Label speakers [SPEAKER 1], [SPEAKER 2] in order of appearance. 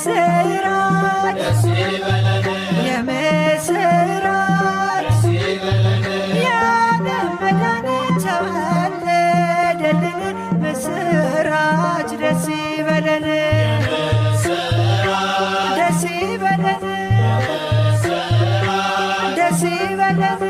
[SPEAKER 1] የምስራች የምስራች የዓለም መድኃኒት ተወለደልን። ምስራች ደስ ይበለን፣ ደስ ይበለን፣ ደስ ይበለን።